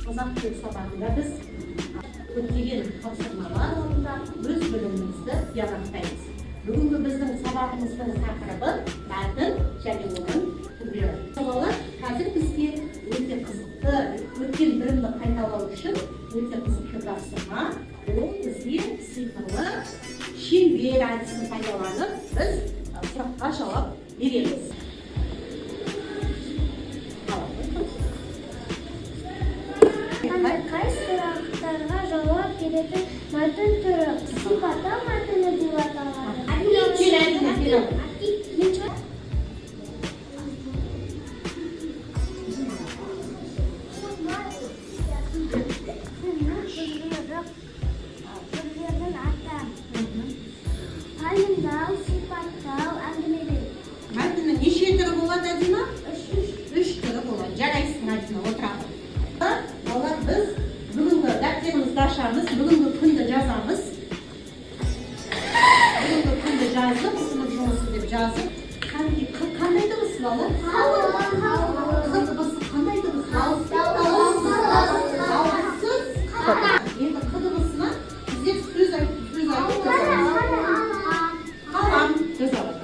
Қазақ тілі сабағында біз көптеген тапсырмалар орындап, өз білімімізді тиянақтаймыз. Бүгінгі біздің сабағымыздың тақырыбы мәтін және оның түрлері. Балалар, қазір бізге өте қызықты, өткен білімді қайталау үшін өте қызықты тапсырма. Ол бізге сиқырлы шеңбер әдісін пайдаланып, біз сұраққа жауап береміз. Қай сұрақтарға жауап беретін мәтін түрі сипаттау мәтіні деп аталады? Түрлерінің аты. Пайымдау, сипаттау, әңгімелеу. Мәтіннің неше түрі болады, Адина? Үш түрі болады. Жарайсың, Адина, отырамыз. Балалар, біз бүгінгі дәптерімізді ашамыз, бүгінгі күнді жазамыз. Бүгінгі күнді жазып, сынып жұмысы деп жазып, қандай дыбыс, балалар? Қ дыбысы қандай дыбыс? Дауыссыз. Енді қ дыбысына біздер сөз айтып жазамыз. Қалам жазамыз.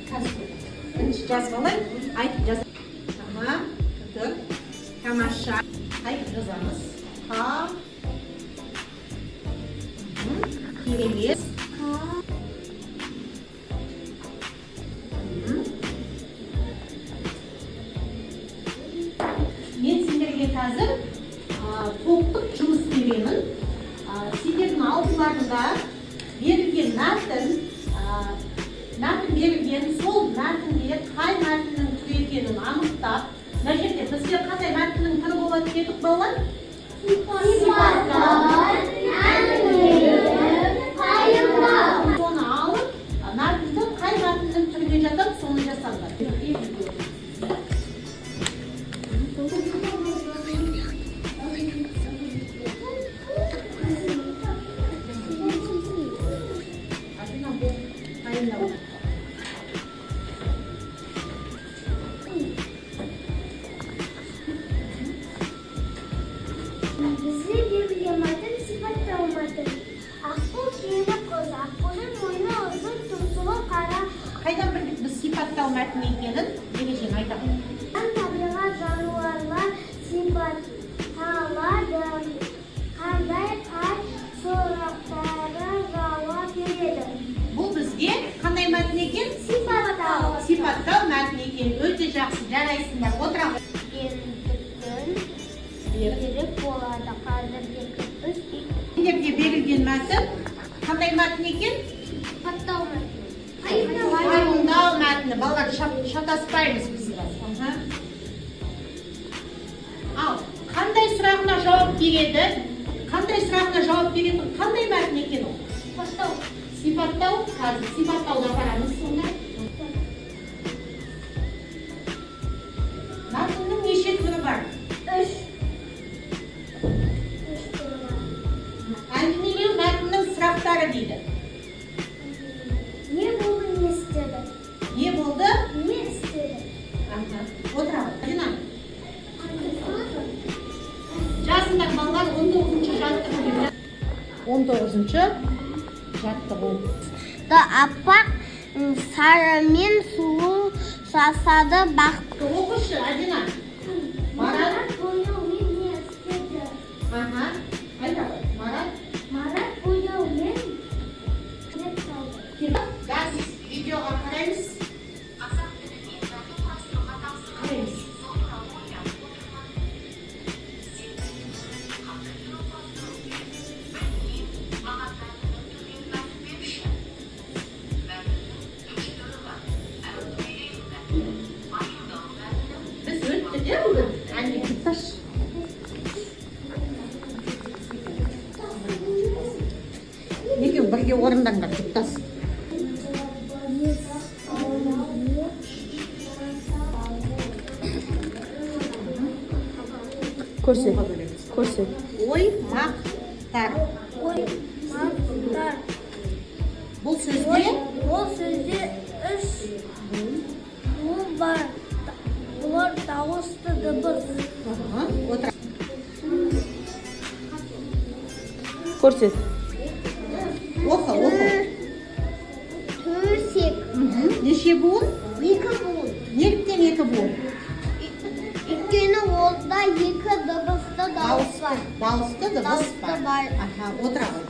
Қазір бірінші жазып алайын, айтып жазамыз. Аха, тұр. Тамаша. Айтып жазамыз. Қа. Керемет. Мен сендерге қазір топтық жұмыс беремін. Сендердің алдыларында берілген мәтін, берілген, сол мәтінде қай мәтіннің түрі екенін анықтап, мына жерде бізде қандай мәтіннің түрі болады дедік, балалар? Сипаттау, әңгімелеу, пайымдау. Соны алып, мәтінді қай мәтіннің түріне жатады, соны жасаңдар. Адина, бұл пайымдау. Бізге берілген мәтін сипаттау мәтін. Аққу киелі қыз, аққудың мойны ұзын, тұмсығы қара. Қайдан білдік біз сипаттау мәтіні екенін? Ережені айтамын. Табиғат жануарлар сипатталады. Қандай қай сұрақтарға жауап береді? Бұл бізге қандай мәтін екен? Сипаттау. Сипаттау мәтіні екен. Өте жақсы, жарайсыңдар. Отырамыз. Керек болады. Қазірде кірпіш үй. Сендерге берілген мәтін қандай мәтін екен? Сипаттау мәтіні. Пайымдау мәтіні. Балалар, шатаспаймыз біз. Ал, қандай сұрағына жауап береді? Қандай сұрағына жауап беретін қандай мәтін екен ол? Сипаттау. Сипаттау. Қазір сипаттауды апарамыз сонда. Мәтіннің неше түрі бар? Үш. Үш түрі бар. Әңгімелеу мәтіннің сұрақтары дейді. Не болды, не істеді? Не болды? Не істеді? Аха, отырамыз. Адина. Жазыңдар, балалар, 19-шы жаттығу. 19-шы жаттығу. Аппақ сарымен сұлу жасады бақ. Оқышы, Адина. Марат бояумен не істеді? Аха, айта ғой. Марат. Марат бояумен сурет салды. Газ видеоға қараймыз. Қараймыз. Біз өттік, иә, бүгін? Әне, таш. Екеуің бірге орындаңдар, жұптас. Көрсет, көрсет. Оймақтар. Оймақтар. Бұл сөзде? Бұл сөзде үш буын бар. Олар дауысты дыбыс. Отыр. Көрсет. Оқы, оқы. Төсек. Неше буын? 2 буын. Неліктен 2 буын? Өйткені олда 2 дыбысты дауыс бар. Дауысты дыбыс бар. Аха, отыра ғой.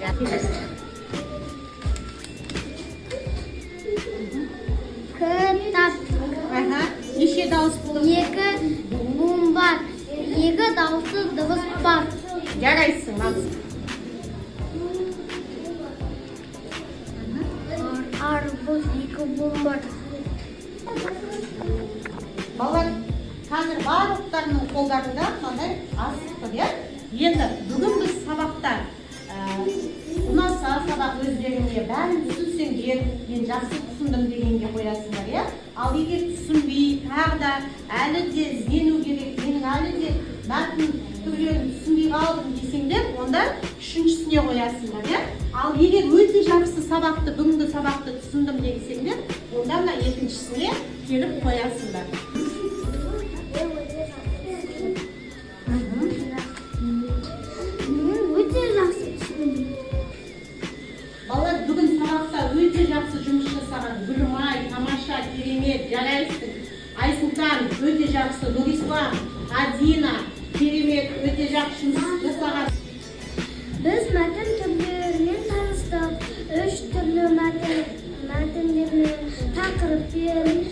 Кітап. Аха, неше дауыс болды? 2 буын бар. 2 дауысты дыбыс бар. Жарайсың, молодцы. Арбуз 2 буын бар. Балалар, қазір барлықтарының қолдарында мынандай асық тұр, иә? Енді бүгін біз сабақта ұнаса сабақ өздеріңе, бәрін түсінсеңдер, мен жақсы түсіндім дегенге қоясыңдар, иә? Ал егер түсінбей, тағы да әлі де іздену керек, менің әлі де мәтін түрлерін түсінбей қалдым десеңдер, онда үшіншісіне қоясыңдар, иә? Ал егер өте жақсы сабақты, бүгінгі сабақты түсіндім десеңдер, онда мына екіншісіне келіп қоясыңдар. Өте жақсы түсіндім. Балалар, бүгін сабақта өте жақсы жұмыс жасаған Гүлмай, тамаша, керемет, жарайсың. Айсұлтан, өте жақсы. Нұрислам, Адина, керемет, өте жақсы жұмыс жасаған. Біз мәтін түрлерімен таныстық. 3 түрлі мәтіндермен, тақырыппен,